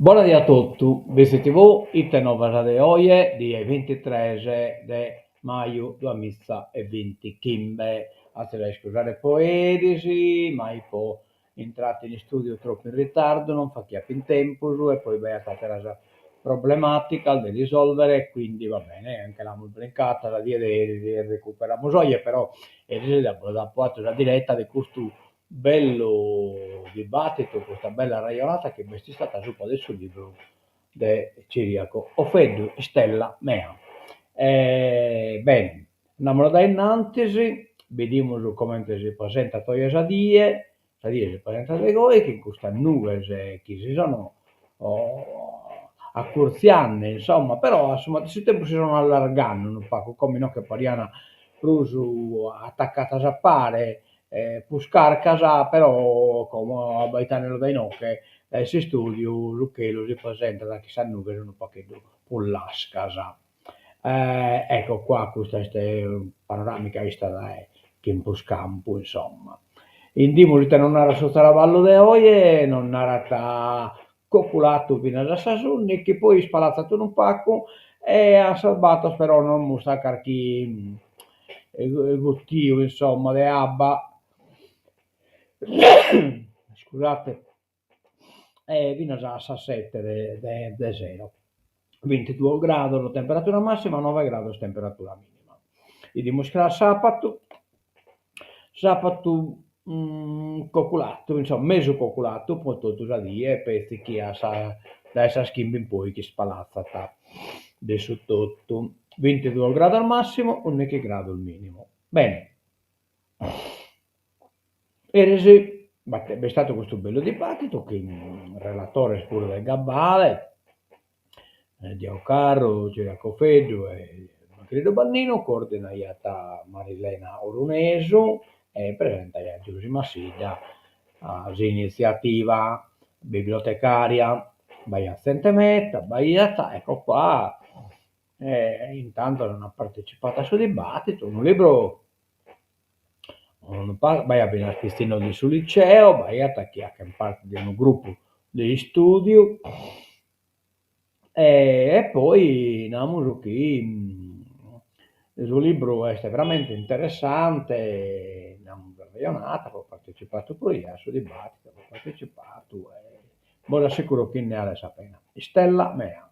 Bona die a totu, Bitzi TV, ite novas de oje, die bintitres de maju duamiza e bintichimbe. Azis a iscusare po eris, ma ipo intratu in istudiu tropu in ritardu, non fachiapo in tempus e poi b'aiat ateras problematicas de risolvere, quindi va bene, nche l'amus brincata sa die de eris e recuperamus oje, però eris bos apo atu sa diretta de custu bellu dibatitu, custa bella arrejonata chi b'est istata subra de su libru de Ciriaco Offeddu, Istella mea. E bene, andamus a dae innantis, bidimus comente si presentat oje sa die, sa die si presentat de goi, chin custas nughes chi si sono acurtziande, insomma, però a su matessi tempus si sono allargande unu pagu, como inoghe parian prus atacadas a pare prus carcas, però como abbaidandelu dae inoghe, dae s'istudiu, su chelu si presentat chin sas nughes unu pagheddu prus lascas. Ecco qua, custa est panoramica 'ista dae chin prus campu, insomma. 'Idimus ite nos narat su traballu de oje, nos narat coculatu finas a sas ùndighi, poi ispalatzat unu pagu e a sas bator però nos mustrat carchi gutiu insomma de abba, iscusate, e finas a sas sete de de sero, bintiduos grados temperatura massima, noe grados temperatura minima. 'Idimus cras sapatu Sapatu coculatu, insomma mesu coculatu po totu sa die, petzi chi a sa dae sas chimbe in poi chi ispalatzat de su totu, bintiduos grados massimu, ùndighi grados minimu. Bene, eris b'est istadu custu bellu dibatitu chin relatores puru de gabbale Diegu Carru, Ciriaco Offeddu e Manfredu Banninu, coordinaiat Marilena Orunesu e presentaiat Giusy Massidda s'initziativa bibliotecaria. B'aiat zente meta, b'aiat, ecco qua, e in tantos ant partecipadu a su dibatitu, unu libru unu pagu, b'aiat finas pitzinnos de su liceo, b'aiat chi faghen parte de unu grupu de istudiu E poi namus chi su libru est veramente interessante, nd'amus arrejonadu, apo partecipadu puru jeo a su dibatitu, apo partecipadu e bos assicuro chi nde 'alet sa pena. Istella mea.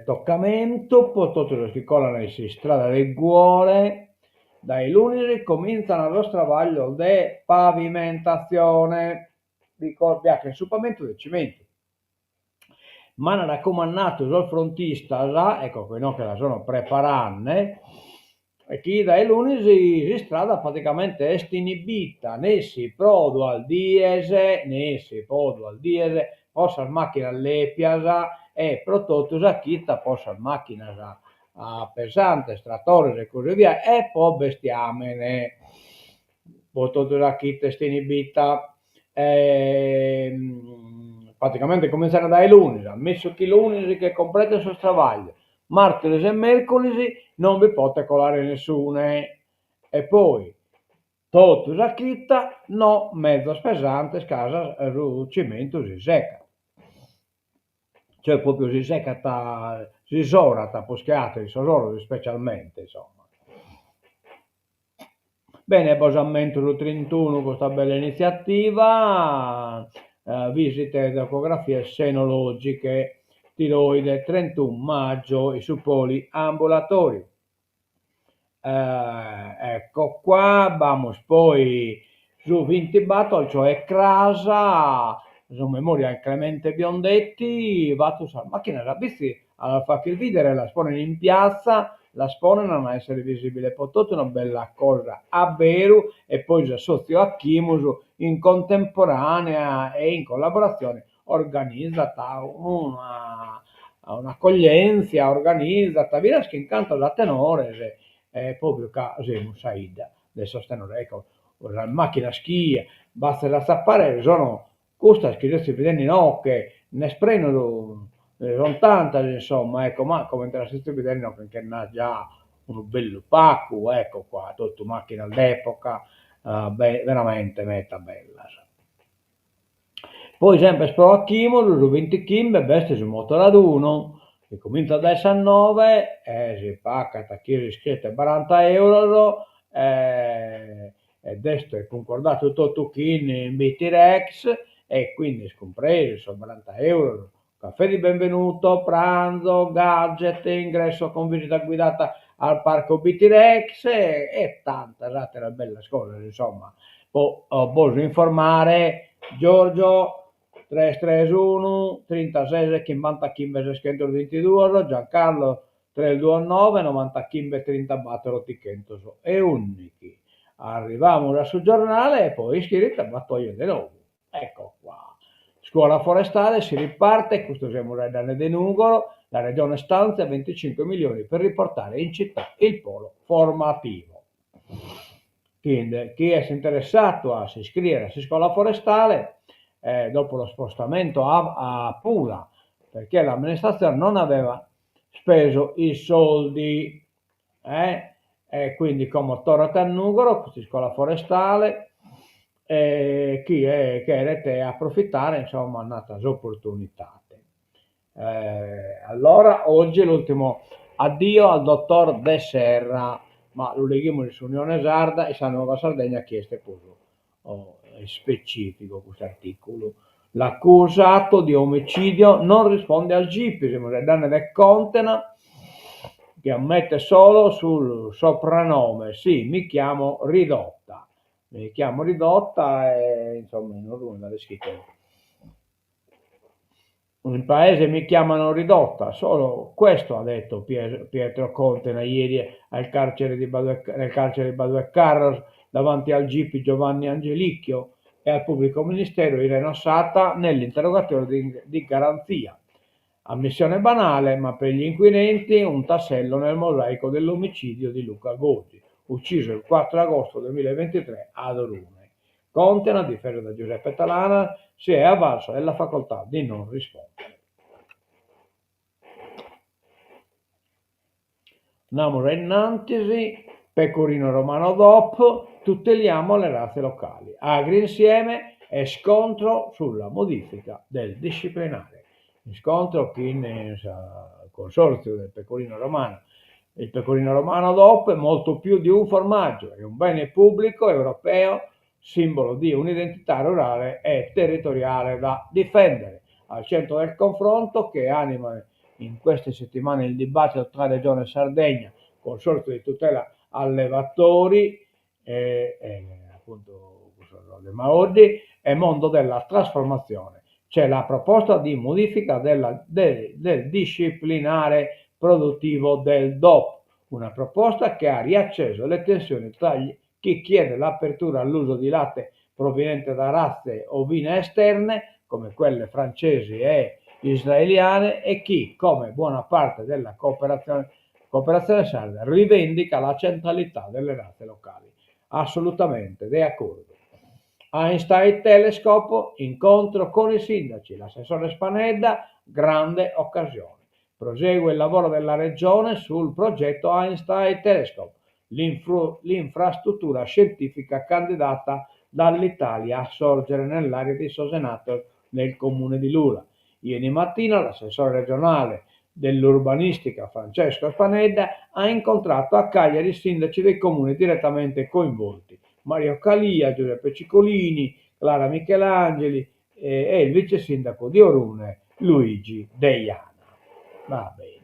Tocamentu po totu sos chi colan in s'istrada de Guore, dae lunis comintzan sos trabaglios de pavimentatzione. Bi 'achen su pamentu de cimentu. M'an racumandadu sos frontistas, ecco inoghe la sono preparande, chi dae lunis s'istrada praticamente est inibita, nessi pro duas dies, nessi pro duas dies, po sas machinas lepias e pro totu sa chida po sas machinas pesantes, tratores e così via, e po bestiamene. Po totu sa chida est inibita e praticamente comintzende dae lunis, ammissu chi lunis che cumpreten sos trabaglios, martis e merculis non bi potet colare nessune e poi totu sa chida no mezos pesantes ca su cimentu si secat, cioè propriu si secat, si sorat prus che ateru in sos oros ispecialmente insomma. Bene, bos ammento su trintunu custa bella initziativa, visite ed ecografie senologiche, tiroide, trentunu maggio in su poliambulatoriu. Ecco qua, b'amus poi su bintibator, cioè cras, su memorial Clemente Biondetti, fatu sas machinas a bitzi a las fagher bìdere, las ponen in piatza, las ponen an a èssere visìbiles pro totu, una bella cosa a beru, e poi s'assòtziu Achimus in contemporanea e in collaboratzione organizat una un'acoglièntzia, organizat finas chin cantos a tenores, e pròpriu ca semus sa 'idda de sos tenores, ecco, sas machinas chi b'azes a atzapare sono Custas chi sezis bidende inoghe nd'est prenu, sunt tantas insomma, ecco, ma comente las sezis bidende inoghe nche nd'at già unu bellu pagu, ecco qua, totu machinas d'epoca veramente meta bellas. Poi sempre pro Achimus su bintichimbe b'est su motoraduno, chi comintzat dae sas noe e si pagat a chie s'iscriet baranta euros e est cuncordadu totu chin Bitirex e quindi est cumpresu sos baranta euros, caffè di benvenuto, pranzo, gadget, ingresso con visita guidata al parco Bitirex e tantas ateras bellas cosas insomma. Po bos informare Giorgio tres tres unu trintases chimbantachimbe seschentos bintiduos, Giancarlo tres duos noe novantachimbe trintabator otichentos e ùndighi. Arrivamus a su giornale e poi ischire ite b'at oje de nou. Ecco qua. Scuola forestale, si riparte, custu semus faeddende de Nùgoro, la Regione stanzia 25 milioni per riportare in città il polo formativo. Quindi chi est interessadu a s'iscrìere a s'iscola forestale, dopo lo spostamento a a Pula, perché l'amministrazione non aveva speso i soldi, eh, e quindi como torrat a Nùgoro custa iscola forestale e chie cheret aprofitare insomma nd'at s'oportunidade. Allora oggi l'ultimo addio al dottor De Serra, ma lu leghimus in s'Unione Sarda e sa Nuova Sardegna chi est prus ispecìficu custu artìculu. L'accusato di omicidio non risponde al GIP, semus faeddende de Contena, chi ammette solo sul soprannome, sì, mi chiamo Ridotta. Mi chiamo Ridotta e insomma in Orune dd'at iscritu. In paese mi chiamano Ridotta, solo questo ha detto Pietro Contena ieri al carcere di nel carcere di Badu 'e Carros davanti al GIP Giovanni Angelicchio e al pubblico ministero Irene Satta nell'interrogatorio di, di garanzia. Ammissione banale, ma per gli inquirenti un tassello nel mosaico dell'omicidio di Luca Gozi, ucciso il 4 agosto 2023 ad Orune. Contena, difeso da Giuseppe Talana, si è avvalso della facoltà di non rispondere. Andamus a innantis, Pecorino Romano Dop, tuteliamo le razze locali. Agrinsieme e scontro sulla modifica del disciplinare. Iscontro chin sa Consortziu del Pecorino Romano. Il Pecorino Romano Dop è molto più di un formaggio, è un bene pubblico europeo, simbolo di un'identità rurale e territoriale da difendere. Al centro del confronto che anima in queste settimane il dibattito tra Regione Sardegna, Consorzio di tutela allevatori e, e appunto de Maoddi e mondo della trasformazione. C'è la proposta di modifica della, de, del disciplinare produttivo del DOP, una proposta che ha riacceso le tensioni tra gli, chi chiede l'apertura all'uso di latte proveniente da razze ovine esterne, come quelle francesi e israeliane, e chi, come buona parte della cooperazione, cooperazione sarda, rivendica la centralità delle razze locali. Assolutamente de acordu. Einstein Telescope, incontro con i sindaci, l'assessore Spanedda, grande occasione. Prosegue il lavoro della Regione sul progetto Einstein Telescope, l'infrastruttura scientifica candidata dall'Italia a sorgere nell'area di Sosenato nel comune di Lula. Ieri mattina l'assessore regionale dell'urbanistica Francesco Spanedda ha incontrato a Cagliari i sindaci dei comuni direttamente coinvolti, Mario Calia, Giuseppe Ciccolini, Clara Michelangeli e il vice sindaco di Orune Luigi Deiana. Va bene.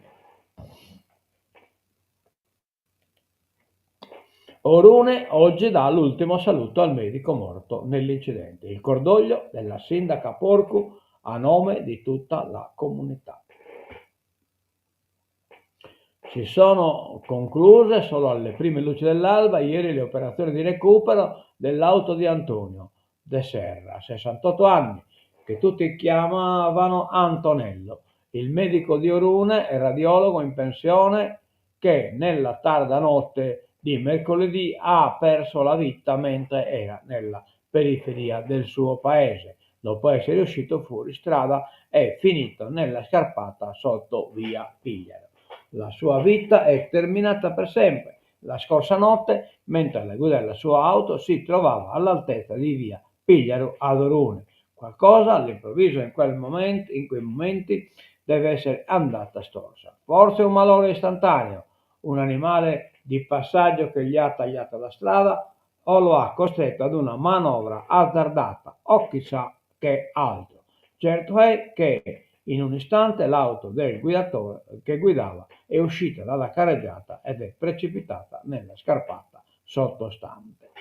Orune oggi dà l'ultimo saluto al medico morto nell'incidente. Il cordoglio della sindaca Porcu a nome di tutta la comunità. Si sono concluse solo alle prime luci dell'alba ieri le operazioni di recupero dell'auto di Antonio De Serra, 68 anni, che tutti chiamavano Antonello, il medico di Orune e radiologo in pensione che nella tarda notte di mercoledì ha perso la vita mentre era nella periferia del suo paese, dopo essere uscito fuori strada e finito nella scarpata sotto via Pigliaro. La sua vita è terminata per sempre la scorsa notte, mentre alla guida della sua auto si trovava all'altezza di via Pigliaru ad Orune. Qualcosa all'improvviso in quel momento, in quei momenti deve essere andata storta. Forse un malore istantaneo, un animale di passaggio che gli ha tagliato la strada o lo ha costretto ad una manovra azzardata o chissà che altro. Certo è che in un istante l'auto del guidatore che guidava è uscita dalla carreggiata ed è precipitata nella scarpata sottostante.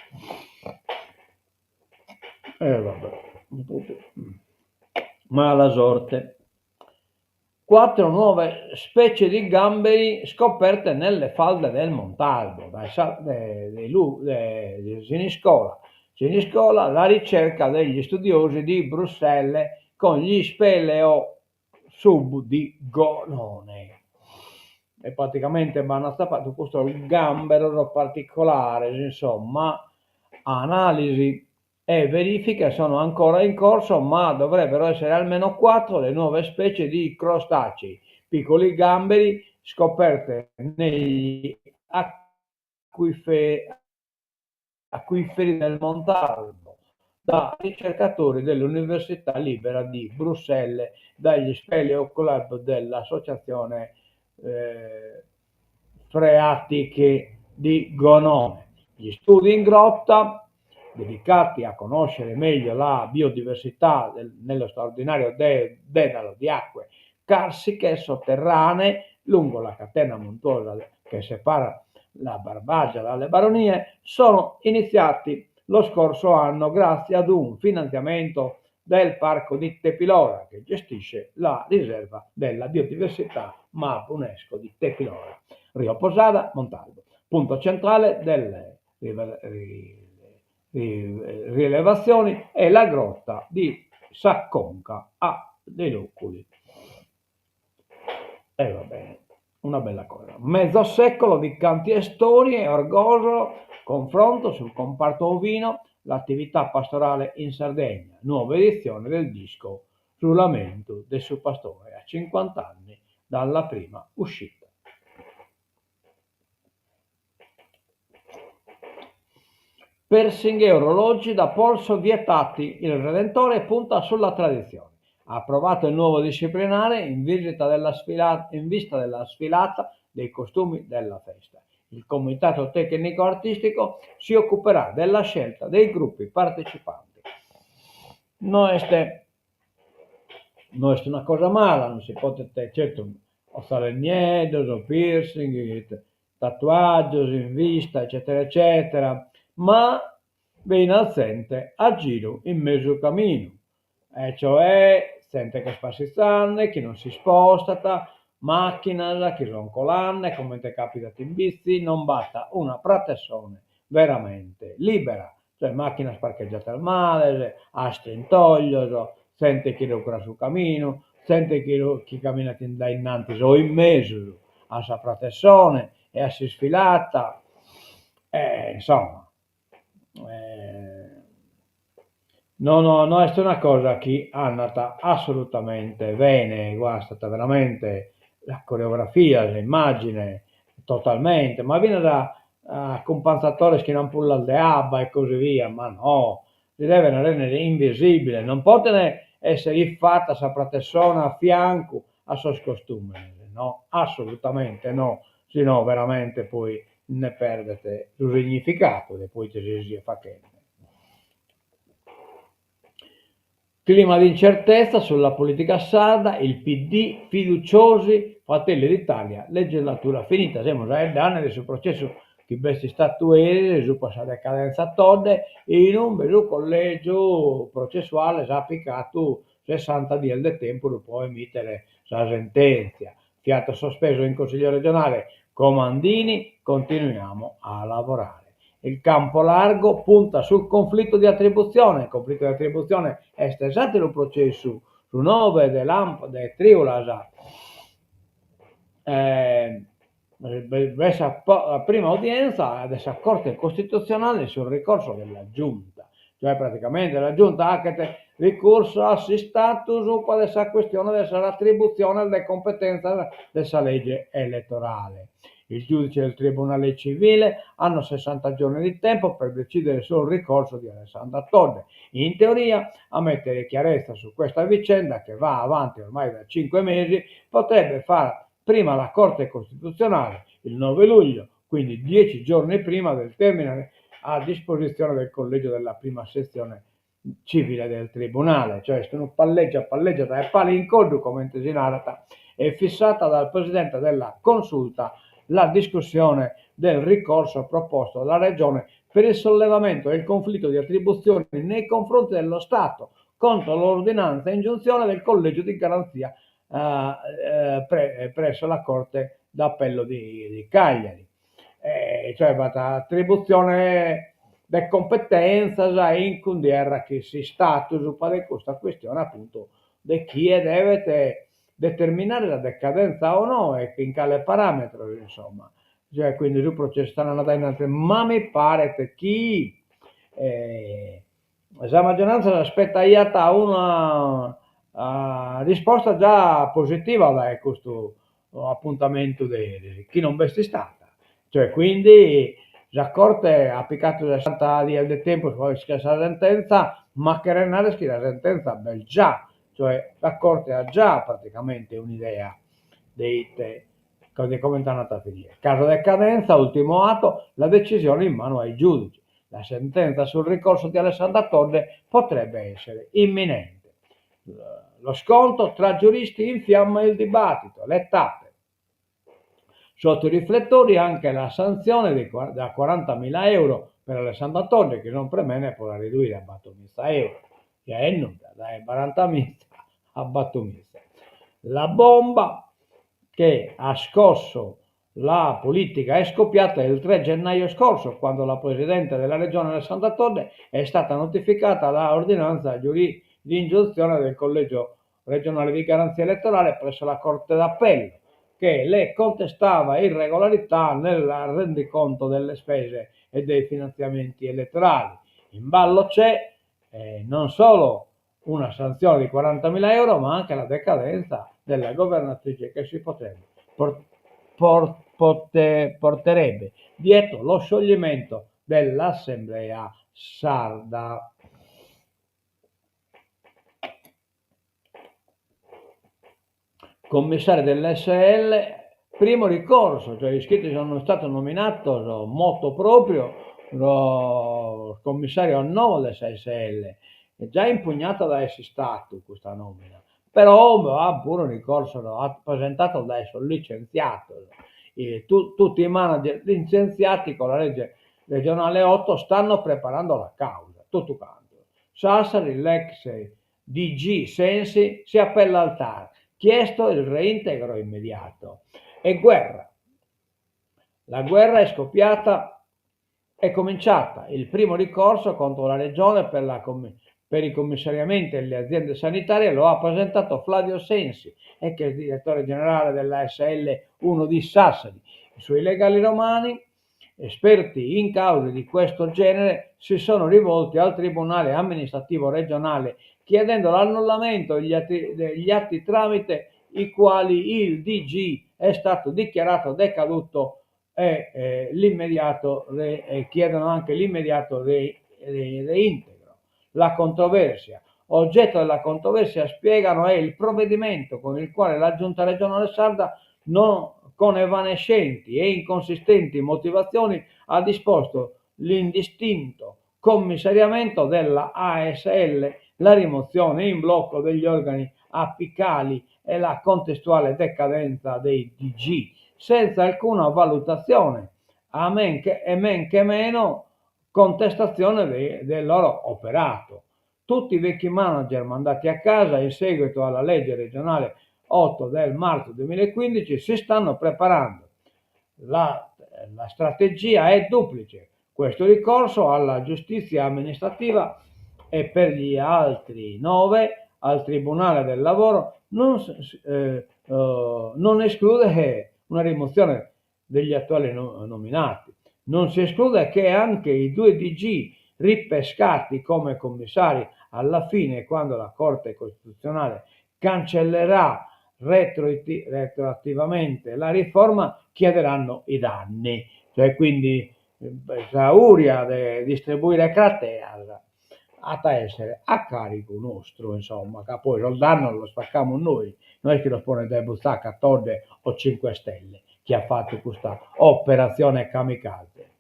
E vabbè, mala sorte. Quattro nuove specie di gamberi scoperte nelle falde del Montalbo, dae de Siniscola. Siniscola, la ricerca degli studiosi di Bruxelles con gli speleo sub di Gonone. E praticamente b'ant atzapadu custos gamberos particolares, insomma, analisi e verifiche sono ancora in corso, ma dovrebbero essere almeno quattro le nuove specie di crostacei, piccoli gamberi scoperte negli acquiferi del Montalbo da ricercatori dell'Università Libera di Bruxelles, dagli Speleo Club dell'Associazione Freatiche di Gonone. Gli studi in grotta, dedicati a conoscere meglio la biodiversità nello straordinario dedalo di acque carsiche sotterranee lungo la catena montuosa che separa la Barbagia dalle Baronie, sono iniziati lo scorso anno grazie ad un finanziamento del Parco di Tepilora, che gestisce la riserva della biodiversità MAB UNESCO di Tepilora, Rio Posada, Montalbo, punto centrale delle rilevazioni è la grotta di Sa Conca a dei Loculi. E va bene, una bella cosa. Mezzo secolo di canti e storie, Orgosolo, confronto sul comparto ovino, l'attività pastorale in Sardegna, nuova edizione del disco Su lamentu de su pastore a 50 anni dalla prima uscita. Piercing e orologi da polso vietati, il Redentore punta sulla tradizione. Approvato il nuovo disciplinare in visita della sfilata, in vista della sfilata dei costumi della festa. Il comitato tecnico artistico si occuperà della scelta dei gruppi partecipanti. No est no est una cosa mala, non si podet, certu, otzales nieddos, piercing, tatuaggios in vista eccetera eccetera, ma finas zente a giru in mesu caminu, e cioè zente chi est passizande, chi non s'ispostat, macchinas chi son colande, comente capitat in bitzi, non b'at una pratessone veramente libera, cioè macchinas parcheggiadas male, astrintoglios, zente chi rucrat su caminu, zente chi chi caminat in dae innantis o in mesus a sa pratessone e a s'isfilata, e insomma no no no est una cosa chi andat assolutamente bene, guastat veramente sa coreografia, s'immagine, totalmente, ma finas acumpanzadores chin ampullas de abba e così via, ma no, si deven render invisibile, non poden esser ifata sa pratessone a fiancu a sos costumenes, no, assolutamente no, si no veramente poi nde perdet su significadu de poite si siet fachende. Clima di incertezza sulla politica sarda, il PD fiduciosi, Fratelli d'Italia, legislatura finita, semus faeddende de su processu chi b'est istadu eris subra sa decadenza Todde, in ube su collegiu processuale s'at picadu sessanta dies de tempus pro emitere sa sentèntzia. Fiato sospeso in Consiglio regionale, Comandini, continuiamo a lavorare. Il campo largo punta sul conflitto di attribuzione, conflitto di attribuzione est s'àteru processu, su noe de lamp de trìulas, b'est sa prima udienza de sa Corte Costituzionale sul ricorso della Giunta. Cioè praticamente la Giunta 'achet ricursu a s'Istatu supra de sa questione de sas atributziones de competèntzias de sa lege eletorale. I giudici del Tribunale civile hanno 60 giorni di tempo per decidere sul ricorso di Alessandra Todde. In teoria, a mettere chiarezza su questa vicenda, che va avanti ormai da 5 mesi, potrebbe far prima la Corte Costituzionale, il 9 luglio, quindi 10 giorni prima del termine a disposizione del collegio della prima sezione civile del Tribunale, cioè est unu palleggia palleggia dae pala in coddu, comente si narat, è fissata dal presidente della Consulta la discussione del ricorso proposto dalla Regione per il sollevamento del conflitto di attribuzioni nei confronti dello Stato contro l'ordinanza ingiunzione del collegio di garanzia presso la Corte d'Appello di Cagliari. Cioè b'at atributzione de competèntzias in cundierra chi s'Istatu supra de custa chistione apuntu de chie devet determinare sa decadentza o no e in cale parametros insomma. Cioè quindi su processu est andende a innantis ma mi paret chi Sa maggioranza s'aspetaiat una risposta già positiva dae custu apuntamentu de eris, chi non b'est istada, cioè quindi sa Corte at picadu sessanta dies de tempus pro iscrier sa sentenza, ma cheret narrer chi sa sentenza b'est già, cioè sa Corte at già praticamente un'idea de ite de comente andat a finire. Caso decadenza, ultimo atto, la decisione in mano ai giudici. La sentenza sul ricorso di Alessandra Todde potrebbe essere imminente. Lo scontro tra giuristi infiamma il dibattito, le tappe. Sotto i riflettori anche la sanzione di da 40.000 euro per Alessandra Todde, chi non premene po la riduire a battomiza euro, chi est nudda, dae barantamiza a battomiza. La bomba che ha scosso La politica è scoppiata il 3 gennaio scorso, quando alla presidente della Regione Alessandra Todde è stata notificata la ordinanza di ingiunzione del Collegio regionale di garanzia elettorale presso la Corte d'Appello, che le contestava irregolarità nel rendiconto delle spese e dei finanziamenti elettorali. In ballo c'è eh, non solo una sanzione di 40.000 euro, ma anche la decadenza della governatrice che si potrebbe por, por, pote, porterebbe dietro lo scioglimento dell'Assemblea sarda. Commissari dell'ASL, primo ricorso, cioè iscritti sono istados nominados motu proprio sos commissarios noos de s'ASL, giai impugnada dae s'Istatu custa nomina, però b'at puru ricorsos presentados dae sos licentziados, tutti i manager licenziati con la legge regionale 8 stanno preparando la causa, totu cantu. Sassari, l'ex DG Sensi si appella al TAR, chiesto il reintegro immediato. E guerra. La guerra è scoppiata, è cominciata. Il primo ricorso contro la Regione per, la, per i commissariamenti delle aziende sanitarie lo ha presentato Flavio Sensi, ex direttore generale dell'ASL 1 di Sassari. I suoi legali romani Esperti in cause di questo genere si sono rivolti al Tribunale amministrativo regionale chiedendo l'annullamento degli atti, degli atti tramite i quali il DG è stato dichiarato decaduto e eh, l'immediato re, eh, chiedono anche l'immediato re, re, reintegro. La controversia. Oggetto della controversia, spiegano, è il provvedimento con il quale la Giunta regionale sarda non con evanescenti e inconsistenti motivazioni ha disposto l'indistinto commissariamento della ASL, la rimozione in blocco degli organi apicali e la contestuale decadenza dei DG, senza alcuna valutazione a men che, e men che meno contestazione de, del loro operato. Tutti i vecchi manager mandati a casa in seguito alla legge regionale 8 del marzo 2015 si stanno preparando. La, la strategia è duplice. Questo ricorso alla giustizia amministrativa e per gli altri 9 al Tribunale del Lavoro non, eh, eh, non esclude una rimozione degli attuali nominati. Non si esclude che anche i due DG Ripescati come commissari alla fine quando la Corte Costituzionale cancellerà retroattivamente la riforma chiederanno i danni. Cioè quindi sa 'uria de distribuire crateas at a essere a carigu nostru, insomma, ca poi sos dannos los pagamus nois, no est chi los ponet dae butzaca Todde o Cinque Stelle chi at fatu custa operatzione kamikaze.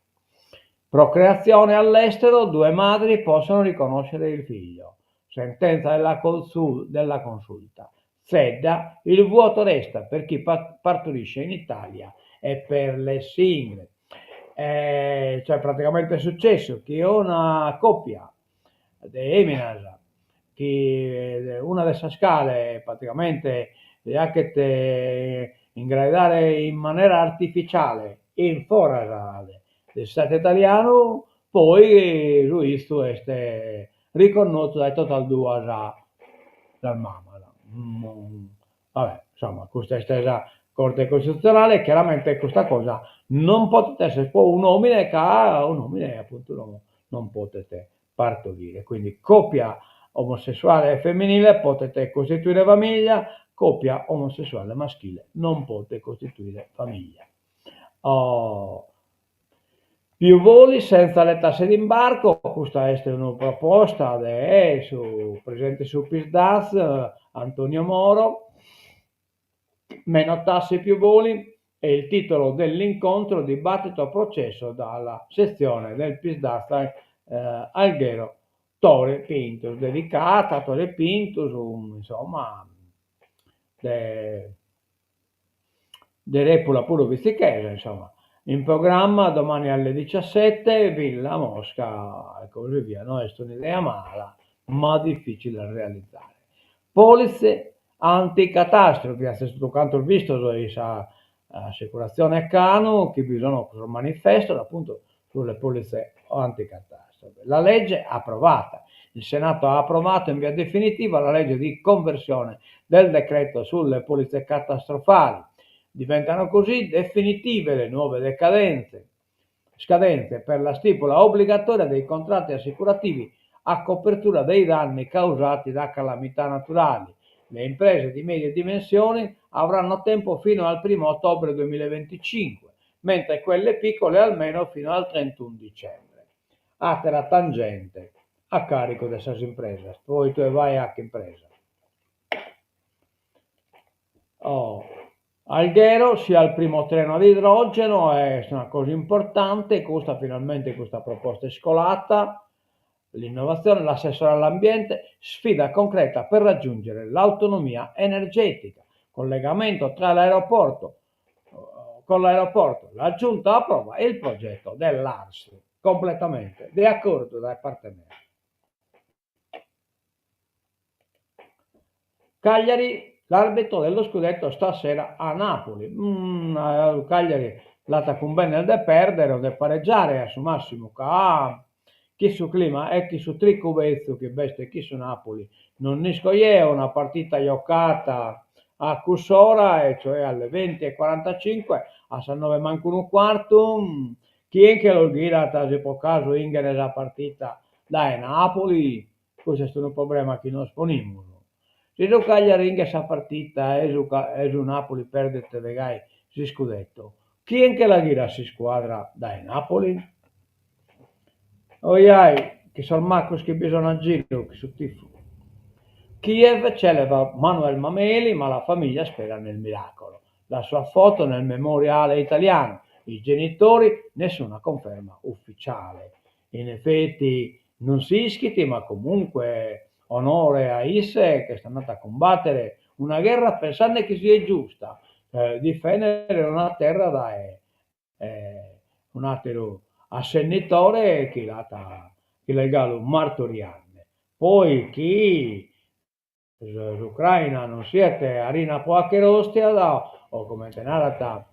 Procreazione all'estero, due madri possono riconoscere il figlio. Sentenza della della Consulta. Zedda, il vuoto resta per chi partorisce in Italia e per le single. Cioè praticamente est successu chi una coppia de eminas chi una de sas cale praticamente si 'achet ingraidare in manera artificiale in foras de s'istadu italianu, poi su 'izu est riconnotu dae totas duas sas mamas. Va bè, insomma, custa est sa Corte Costituzionale e chiaramente custa cosa non podet esser po un'omine ca un'omine appuntu non podet partorire, quindi coppia omosessuale femminile podet costituire famiglia, coppia omosessuale maschile non podet costituire famiglia. Più voli senza le tasse d'imbarco, custa est una proposta de su presidente de su Psd'Az Antonio Moro, meno tasse più voli è il titolo dell'incontro dibattito promosso dalla sezione del Psd'Az Alghero Tore Pintus, dedicata a Tore Pintus, insomma de de rèpula puru bitzichesa, insomma. In programma domani alle 17, Villa Mosca e così via. No est un'idea mala, ma difficile a realizare. Polizze anticatastrofi, azis totu cantos bistos in sa assicuratzione Canu chi bi sono cussos manifestos appuntu sulle polizze anticatastrofi. La legge approvata. Il Senato ha approvato in via definitiva la legge di conversione del decreto sulle polizze catastrofali. Diventano così definitive le nuove decadenze, scadenze per la stipula obbligatoria dei contratti assicurativi a copertura dei danni causati da calamità naturali. Le imprese di medie dimensioni avranno tempo fino al primo ottobre 2025, mentre quelle piccole almeno fino al 31 dicembre. Àtera tangente a carico de sas impresas, poi tue vai a impresa. Oh. Alghero sia il primo treno ad idrogeno, est una cosa importante, custa finalmente custa proposta est colata, l'innovazione, l'assessore all'ambiente, sfida concreta per raggiungere l'autonomia energetica, collegamento tra l'aeroporto con l'aeroporto, la giunta approva il progetto dell'ARS, completamente de acordu dae parte mea. Cagliari, l'arbitro dello scudetto stasera a Napoli. Mm, Cagliari l'at a cumbènnere de pèrdere o de pareggiare a su massimu ca chi su clima e chi su tricu betzu chi b'est chi su Napoli non nd'isco jeo, una partita giocata a cuss'ora, e cioè alle 20:45, a sas noe mancu unu cuartu, chie nche los ghirat si po casu 'inghen sa partita dae Napoli? Custu est unu problema chi nos ponimus. Si su Cagliari 'inghet sa partita e su e su Napoli perdet de gai s'iscudetto, chie nche la ghirat s'iscuadra dae Napoli? Oiai, chi sos macos chi bi sono a giru, chi su tifu. Kiev celebra Manuel Mameli, ma la famiglia spera nel miracolo. La sua foto nel memoriale italiano. I genitori, nessuna conferma ufficiale. In effetti non s'ischit, ma comunque onore a isse ch'est andadu a cumbatere una gherra pensende chi siet giusta, difendere una terra dae un'àteru assennitore chi l'at chi l'est galu martoriande. Poi chi s'Ucraina non siet arina po 'achere ostias o comente narat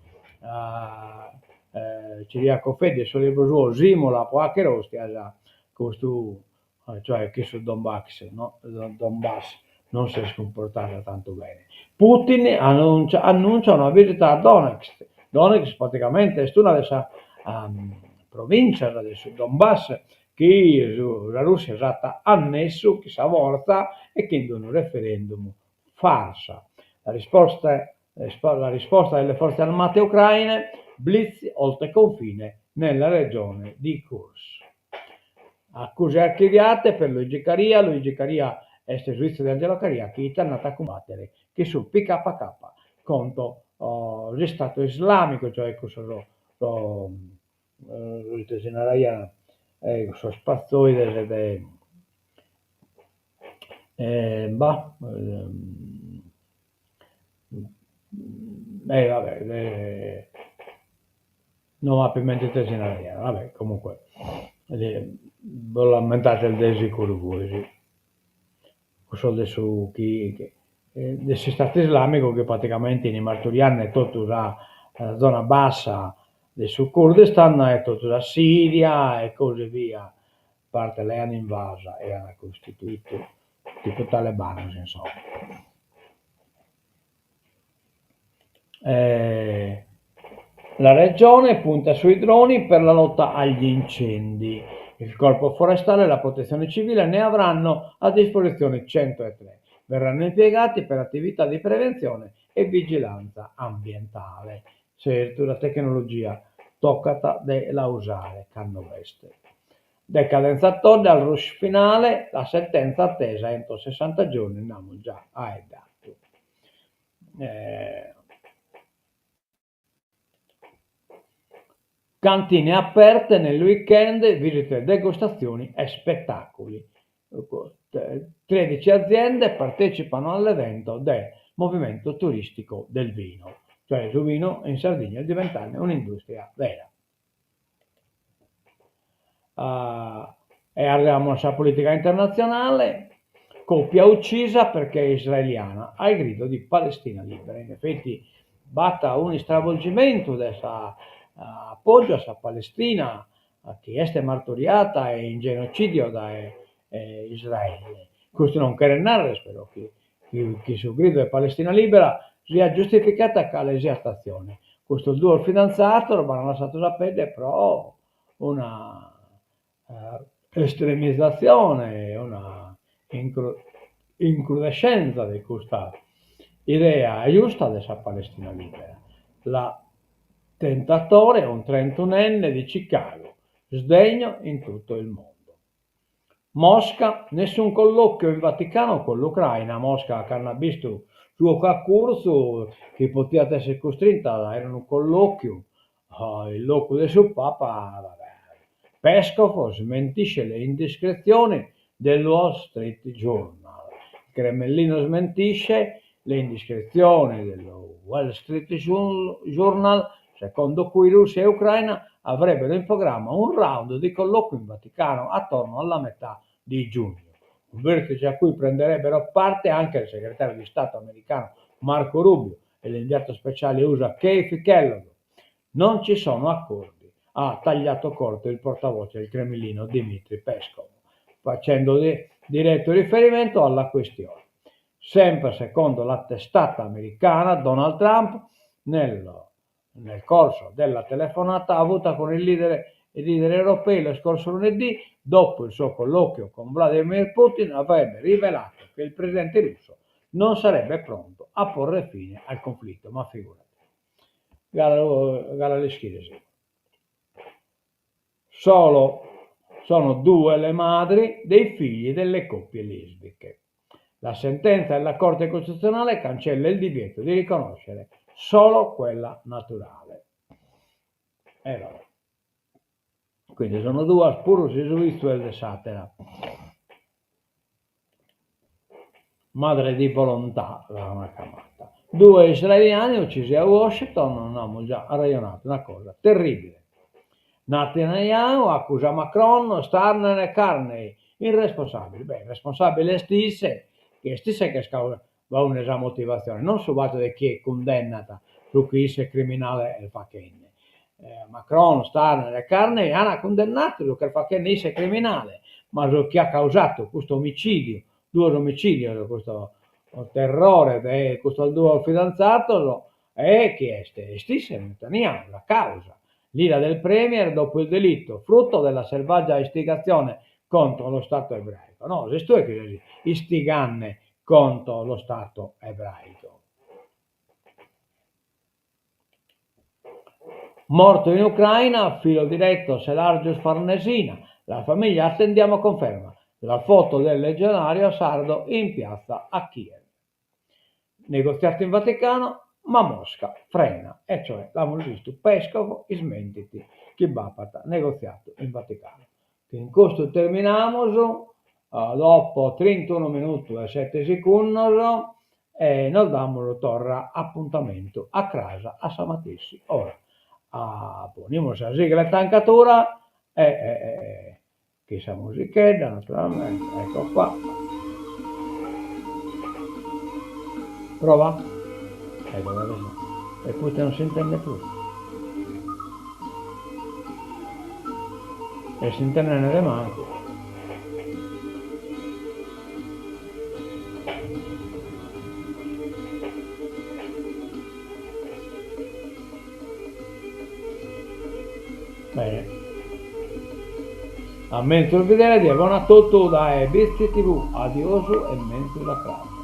Ciriaco Feddi in su libru suo Simola po 'achere ostias, custu cioè chi su Donbass no Donbass non s'est cumportada tantu bene. Putin annuncia annuncia una visita a Donetsk, Donetsk praticamente est una de sas provincias de su Donbass. chi sa Russia s'at annessu chin sa fortza e chin unu referendum farsa. La risposta La risposta delle forze armate ucraine, blitz oltre confine nella regione di Kursk. Accuse archiviate per Luigi Caria, Luigi Caria est su 'izzu de Angelo Caria chi est andadu a cumbattere chin su PKK contro s'Istatu Islamicu, cioè cussos ite si naraian sos pazzoides de bah e va bè no m'apo in mente ite si naraiat, va bè comunque bos l'ammentades de sicuru bois, cussos de su chi de s'istatu islamicu chi praticamente 'ini marturiande totu sa zona bassa de su Kurdistan e totu sa Siria e così via, parte l'aian invasa e an costituidu tipu talebanos insomma. La regione punta sui droni per la lotta agli incendi. Il corpo forestale e la protezione civile ne avranno a disposizione 103. Verranno impiegati per attività di prevenzione e vigilanza ambientale. Certu, sa tecnologia tocat de la usare cando b'est. Decadenza Todde al rush finale, la sentenza attesa entro 60 giorni, nd'amus già aeddatu. Cantine aperte nel weekend, visite, degustazioni e spettacoli. 13 aziende partecipano all'evento del Movimento Turistico del Vino, cioè su vinu in Sardigna est diventende un'industria vera. E arrivamus a sa politica internatzionale, coppia uccisa perché israeliana al grido di Palestina libera. In effetti b'at un'istravolgimentu de s'apògiu a sa Palestina chi est marturiata e in genocidio dae Israele. Custu non cheret narrer però chi chi su gridu de Palestina libera siat giustificata cale siat atzione. Custos duos fidantzados b'an lassadu sa pedde pro una estremizatzione, una incrudescenza de custa idea giusta de sa Palestina libera. L'attentatore, un trentunenne di Chicago, sdegno in tutto il mondo. Mosca, nessun colloquio in Vaticano con l'Ucraina, Mosca cando at bistu su 'ocu a curtzu chi potiat esser custrinta a aer unu colloquiu in locu de su Papa, Peskov smentisce le indiscrezioni del Wall Street Journal, Il Cremlino smentisce le indiscrezioni del Wall Street Journal secondo cui Russia e Ucraina avrebbero in programma un round di colloqui in Vaticano attorno alla metà di giugno. Un vertice a cui prenderebbero parte anche il segretario di Stato americano Marco Rubio e l'inviato speciale USA Keith Kellogg. Non ci sono accordi, ha tagliato corto il portavoce del Cremlino Dmitry Peskov, facendo diretto riferimento alla questione. Sempre secondo la testata americana, Donald Trump, nel nel corso della telefonata avuta con il leader, i leader europei lo scorso lunedì, dopo il suo colloquio con Vladimir Putin, avrebbe rivelato che il presidente russo non sarebbe pronto a porre fine al conflitto. Ma figurati. Galu, galu l'ischides. Solo sono due le madri dei figli delle coppie lesbiche. La sentenza della Corte Costituzionale cancella il divieto di riconoscere solo quella naturale. E vabbè. Quindi sono duas puru si su 'izzu est de s'atera. Madre di volontà l'ana chiamata. Due israeliani uccisi a Washington, nd'amus già arrejonadu, una cosa terribile. Netanyahu accusa Macron, Starmer e Carney, irresponsabili. Beh, responsabile est isse, chi est isse chi est dende sa motivatzione, non su fatu de chie cundennat su chi isse criminale est faghende. Macron, Starmer e Carney ant cundennadu su chi est faghende isse criminale, ma su chi at causadu custu omicidiu, duos omicidios, custu terrore de custos duos fidantzados, e chi est? Est isse, Netanyahu, sa causa. L'ira del premier dopo il delitto, frutto della selvaggia istigazione contro lo Stato ebraico. No, ses tue chi ses istigande contro lo Stato ebraico. Morto in Ucraina, filo diretto Selargius Farnesina, la famiglia attendiamo conferma, la foto del legionario sardo in piazza a Kiev. Negoziato in Vaticano, ma Mosca frena, e cioè l'amus bistu Peskov ismentit chi b'apat negoziato in Vaticano. Chin custu terminamus, dopo trintunu minutu e sete sicundos e nos damus torra apuntamentu a cras a sa matessi ora. Ponimus sa sigla 'e tancatura e chin sa musichedda naturalmente, ecco qua. Prova? E poite non s'intendet prus? E s'intendene de mancu. Bene. A menzus bidere die bona a totu dae Bitzi TV. Adiosu e menzus a cras.